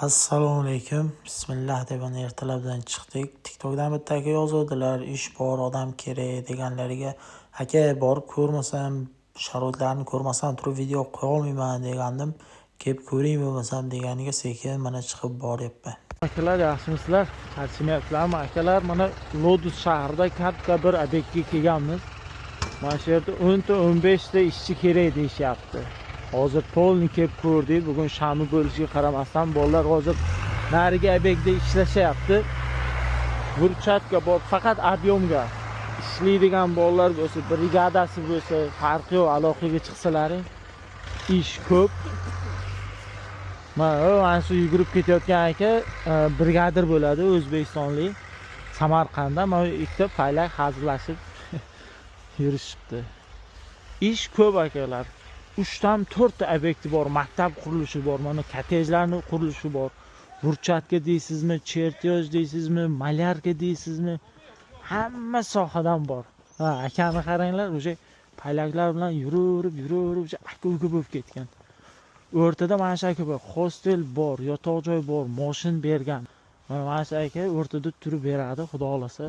Assalomu alaykum. Bismillah deb ana ertalabdan chiqdik. TikTokdan bitta aka yozuvdilar, ish bor, odam kerak deganlariga, aka borib ko'rmasam, sharoitlarni ko'rmasam turib video qo'ya olmayman degandim. Kelib ko'ring bo'lmasam deganiga sekin mana chiqib boryapman. Akalar, yaxshimisizlar? Charchamayapsizlarmi? Akalar, mana Lodz shahrida katta bir obyektga kelganmiz. Mana shu yerda 10 ta 15 ta ishchi kerak deyishyapti. Hozir полный kelib ko'rdik. Bugun shanba bo'lishiga qaramasdan bolalar hozir narigi obyektda ishlashyapti. Брусчатка bor, faqat объём ga ishlaydigan bolalar bo'lsa, brigadasi bo'lsa, farqi yo'q, aloqaga chiqsalaring ish ko'p. Mana shu yugurib ketayotgan aka brigadir bo'ladi, o'zbekistonlik, Samarqandda. Mana ikkita paylak hazillashib yurishibdi. Ish ko'p, akalar. Uchdan to'rtta obyekti bor, maktab qurilishi bor, mana kottejlarni qurilishi bor. Брусчатка deysizmi, чертёж deysizmi, малярка deysizmi, hamma sohadan bor. Ha, akani qaranglar, o'sha paylaklar bilan yuraverib, yuraverib, o'sha aka uka bo'lib ketgan. O'rtada mana shu aka bor, hostel bor, yotoq joy bor, moshin bergan. Mana shu aka o'rtada turib beradi, xudo xohlasa.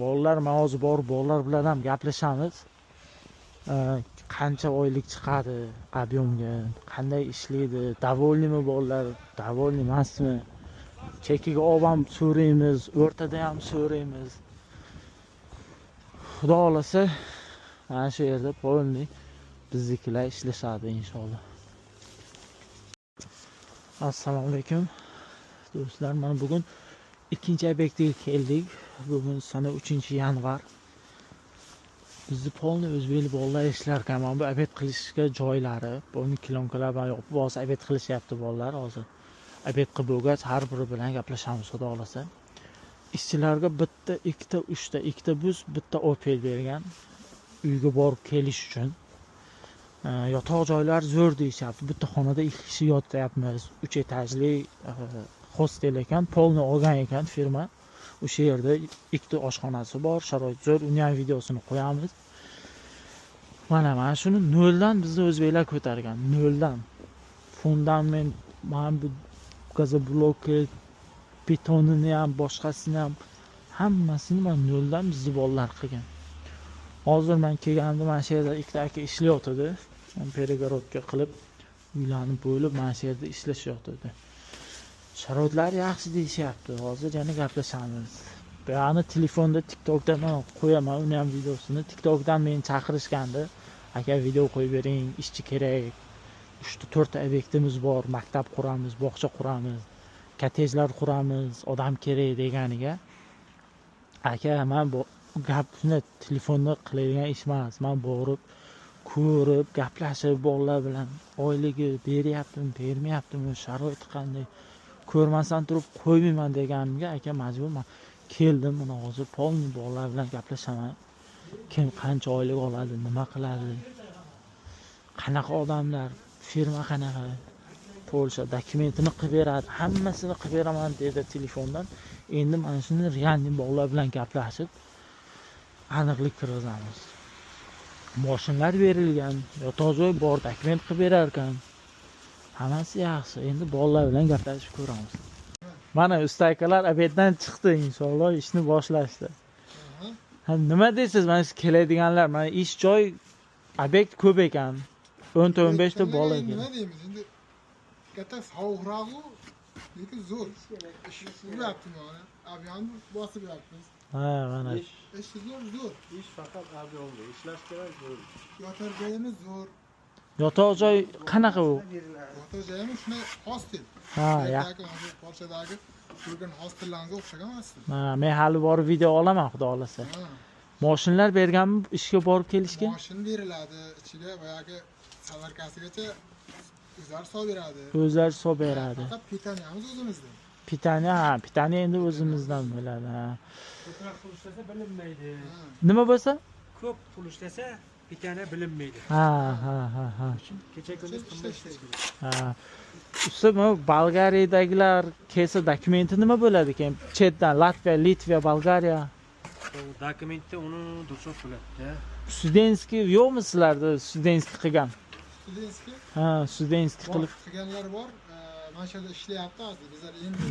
Bolalar, man hozir borib bolalar bilan ham gaplashamiz. Qancha oylik chiqadi объём ga, qanday ishlaydi, довольный mi bolalar, довольный emasmi? Chekiga olib ham so'raymiz, o'rtada ham so'raymiz. Xudo xohlasa, mana shu yerda полный biznikilar ishlashadi inshaalloh. Assalomu alaykum do'stlar, mana bugun ikkinchi obyektga keldik. Bugun sana 3 yanvar. Bizni полный o'zbekli bolalar ishlar ekan. Mana bu обед qilishga joylari, buni клёнка lar bilan yopib, hozir обед qilishyapti bolalar hozir. Обед qilib bo'lgach, har biri bilan gaplashamiz, xudo xohlasa. Ishchilarga bitta, ikkita, uchta, ikkita bus, bitta Opel bergan uyga borib kelish uchun. Yotoq joylar zo'r deyishyapti. Bitta xonada ikki kishi yotyapmiz. Uch etajli hostel ekan, полный olgan ekan firma. O'sha yerda ikkita oshxonasi bor, sharoit zo'r. Uni ham videosini qo'yamiz. Mana shuni noldan bizni o'zbeklar ko'targan, noldan. Fundament, mana bu газоблоки, betonini ham, boshqasini ham, hammasini mana noldan bizni bolalar qilgan. Hozir man kelganimda mana shu yerda ikkita aka ishlayotidi. Перегородка qilib, uylarni bo'lib mana shu yerda ishlashyotidi. Sharoitlar yaxshi deyishyapti. Hozir yana gaplashamiz. Buyog'ini telefonda, TikTokda man qo'yaman uni ham videosini. TikTokdan meni chaqirishgandi. Aka, video qo'yib bering, ishchi kerak. Uchta, to'rtta obyektimiz bor, maktab quramiz, bog'cha quramiz, kottejlar quramiz, odam kerak deganiga. Aka, man bu gapni telefonda qiladigan ish emas. Man borib, ko'rib, gaplashib bolalar bilan oyligi beryaptimi, bermayaptimi, sharoiti qanday, ko'rmasdan turib qo'ymayman deganimga aka majburman keldim. Mana hozir полный bolalar bilan gaplashaman. Kim qancha oylik oladi, nima qiladi, qanaqa odamlar, firma qanaqa, Polsha dokumentini qilib beradi, hammasini qilib beraman dedi telefondan. Endi mana shuni реальный bolalar bilan gaplashib aniqlik kirgizamiz. Moshinlar berilgan, yotoq joy bor, dokument qilib berar ekan. Hammasi yaxshi. Endi bolalar bilan gaplashib ko'ramiz. Mana usta akalar обед dan chiqdi, inshaalloh ishni boshlashdi. Ha, nima deysiz, mana shu keladiganlar, mana ish joy, obyekt ko'p ekan. 10 ta 15 ta bola ekan. Nima deymiz endi, katta sovuqroq-u, lekin zo'r ish yuryapti. Mana объём ni bosib yuribmiz. Ha, mana. Ish zo'r, zo'r. Ish faqat объём da ishlash kerak, bo'ldi. Yotar joyimiz zo'r. Yotoq joy qanaqa u? Yotar joyimiz shunday hostel. Ha, ya. Mana shu Polshadagi ko'rgan hostellarimizga o'xshagan hostel. Ha, men hali borib video olaman, xudo xohlasa. Ha. Moshinlar berganmi ishga borib kelishga? Moshin beriladi, ichiga boyagi солярка sigacha o'zlari solib beradi. O'zlari solib beradi. Faqat питания miz o'zimizda. Питание, ha, питание endi o'zimizdan bo'ladi, ha. Ko'proq pul ishlasa, bilinmaydi. Ha. Nima bo'lsa? Ko'p pul ishlasa, питание bilinmaydi. Ha, ha, ha, ha. Kecha kunduz qimmat ishlash kerak. Ha. Usta, bu Bolgariyadagilar kelsa dokumenti nima bo'ladi ekan? Chetdan Latviya, Litviya, Bolgariya. Dokumentda uni Dilshod biladi. Студентский yo'qmi sizlarda, студентский qilgan? Студентский? Ha, студентский qilib. Qilganlar bor. Mana shu yerda ishlayapti hozir. Bizlar endi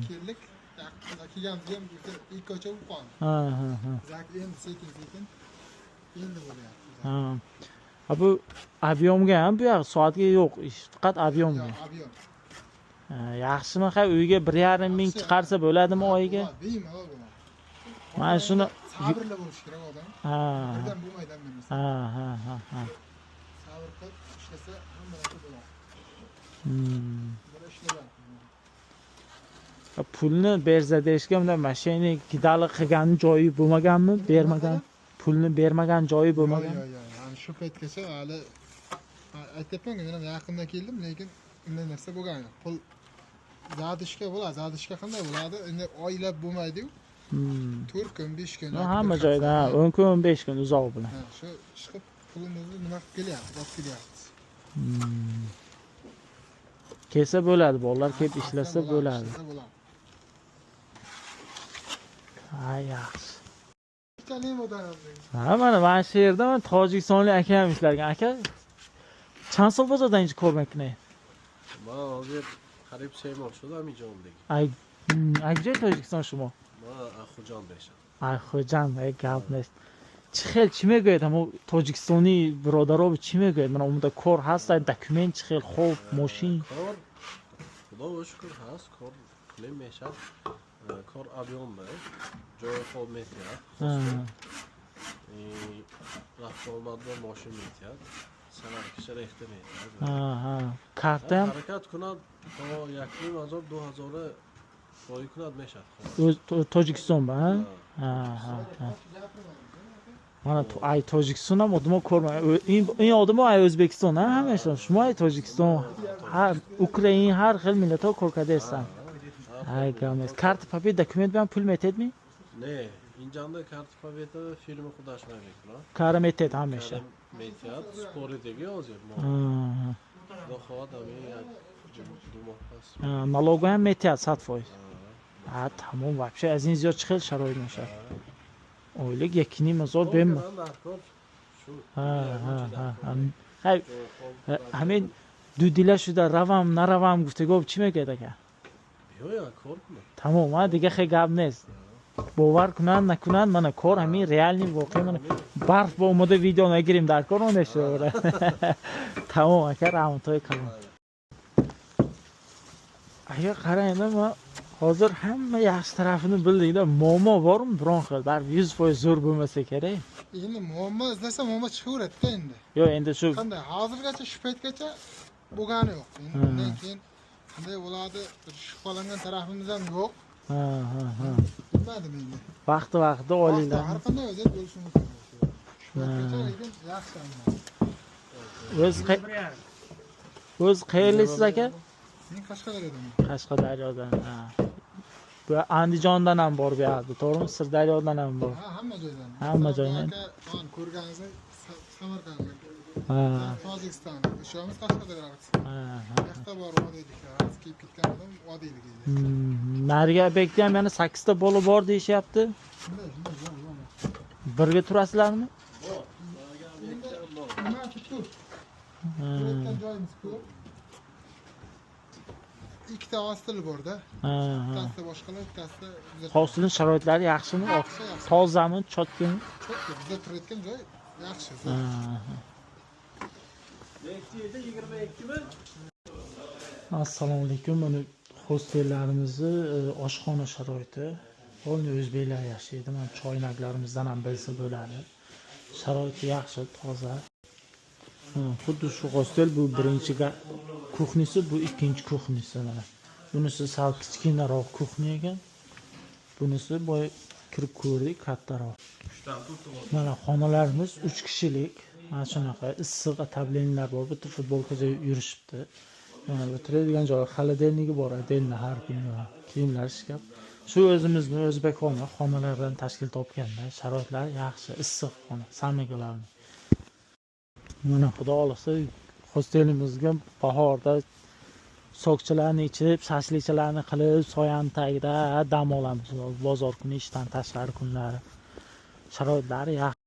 keldik. Yaqinda kelganimizga ham o'sha 2 oycha bo'lib qoldi. Ha ha ha. Bizlar endi sekin sekin endi bo'lyapti. Ha. Ha, bu объём ga ham bu yoq soatga yo'q ish, faqat объём ga. Yo'q, объём. Ha, yaxshimi? Ha, uyga 1,5 ming Yaxshi. chiqarsa bo'ladimi oyiga? Bo'ladi, bemalol bo'ladi. Mana shuni Sabrli bo'lish kerak odam. Birdan bo'lmaydi hamma narsa. Ha ha ha ha. Sabr qilib ishlasa hamma narsa bo'ladi. Bular ishlayapti. Ha, pulni bersa deyishga bunday мошенник кидалово qilgan joyi bo'lmaganmi? Bermagan. Pulni bermagan joyi bo'lmagan. Yo'q, yo'q, yo'q. Yani shu paytgacha hali aytyapman-ku, men ham yaqinda keldim, lekin unday narsa bo'lgani yo'q. Pul задержка bo'ladi. Задержка qanday bo'ladi? Endi oylab bo'lmaydi-yu. 4 kun, 5 kun No, yoki hamma bir joyda, ha, hafta. 10 kun, 15 kun uzoq bilan. Ha, shu chiqib pulimizni nima qilib kelyapmiz, olib kelyapmiz. Kelsa bo'ladi, bolalar kelib ishlasa bo'ladi. Ishlasa bo'ladi. Ha, yaxshi. Kechalim odam. Ha, mana shu yerda mana tojikistonlik aka ham ishlarkan. Aka, чанд сол боз одан инҷо кор мекунед? Ман ҳозир қариб 3 моҳ шудам инҷо омадагӣ. Ай, ай куҷои Тоҷикистон шумо? Ман аз Хуҷанд мешам. Ай Хуҷанд, ай гап нест. Чӣ хел, чӣ мегӯед ҳамо тоҷикистонӣ бародаро, чӣ мегӯед? Мана омада кор ҳаст, ай документ чӣ хел, хоб, мошин? Кор худоро шукр ҳаст, кор пулем мешад. Кор объём ба ҷои хоб метиҳад, рафту омад бо мошин метиҳад, саваркиша рехта метиҳад. Ҳа, картаам? Ҳаракат кунад то 1500, 2000 рӯй кунад, мешад. Тоҷикистон ба, ҳа? Ҳа, ҳа. Мана ай Тоҷикистон ҳам одамо кор ин одамо ай O'zбекистон, ҳа, ҳамашон. Шумо ай Тоҷикистон, ҳар Украин, ҳар хел миллатҳо кор кардаестанд. Ай гап нест. Карта победы документ биам пул метедми? Не, инҷанда карта победа фирма худаш намекунад. Кара метед ҳамеша. Метиҳад, споридагӣ ҳозир мо. Худо хоҳад, ҳамин як 2 моҳ пас. Налог ҳам метиҳад 100%. Ҳа, тамом, вообще аз ин зиёд чӣ хел шароит мешавад? Ойлик 1500 бем. Ҳамин дудила шуда равам наравам гуфтагоб чӣ мегӯяд ака? Тамом, а дига хе гап нест. Бовар кунанд накунанд, мана кор ҳамин реальный воқеъ, мана барф бо омода видео нагирем дар кор онешура. Тамом ака, раҳматҳои калон. Aka, qarangda, man hozir hamma yaxshi tarafini bildikda, muammo bormi biron xil? Baribir 100% zo'r bo'lmasa kerak. Endi muammo izlasa muammo chiqaveradida endi. Yo'q, endi shu Qanday hozirgacha, shu paytgacha bo'lgani yo'q. Endi bundan keyin qanday bo'ladi, bir shubhalangan tarafimiz ham yo'q. Ha ha ha. Bilmadim endi. Vaqti vaqtida oilanglar. Har qanday vaziyat bo'lishi mumkin. Shu paytgacha lekin yaxshi hamma. O'z qayerlisiz aka? Men Qashqadaryodan. Qashqadaryodan. Ha. Bu Andijondan ham bor bu yoqda, to'g'rimi? Sirdaryodan ham bor. Ha, hamma joydan. Hamma joydan. Aka, mana ko'rganingizni Samarqanddan. Tojikiston. O'shamiz Qashqadaryo. Ha, ha. Bu yoqda bor vodiyliklar. Hozir kelib ketgan odam vodiylik edi. Narigi obyektda ham yana sakkizta bola bor deyishyapti. Shunday, shunday, yo'q, yo'q. Birga turasizlarmi? Endi nimasi ko'p. Turayotgan joyimiz ko'p. Ikkita hostel borda. Ha, ha. Bittasida boshqalar, bittasida bizlar. Hostelning sharoitlari yaxshimi? Yaxshi, yaxshi. Tozami, чёткий mi? Çok bizda turayotgan joy yaxshi. Ha, ha. Nechi edi? 22mi? Assalomu alaykum. Mana hostellarimizni oshxona sharoiti. Полный o'zbeklar yashaydi. Mana choynaklarimizdan ham bilsa bo'ladi. Sharoiti yaxshi, toza. Ha, xuddi shu hostel bu birinchi кухня si, bu ikkinchi кухня si mana. Bunisi sal kichkinaroq кухня ekan. Bunisi boya kirib ko'rdik, kattaroq. Mana xonalarimiz 3 kishilik. Mana shunaqa issiq отопления lar bor. Bitta futbolkacha yurishibdi. Mana o'tiradigan joyi, холодильник i bor, отдельно har kuni kiyimlar shkaf. Shu o'zimizni o'zbek xona xonalardan tashkil topganda sharoitlar yaxshi, issiq xona, самое главное. Mana xudo xohlasa hostelimizga bahorda сок chalarni ichib, shashlikchalarni qilib, soyani tagida dam olamiz. Bozor kuni ishdan tashqari kunlari. Sharoitlari yaxshi.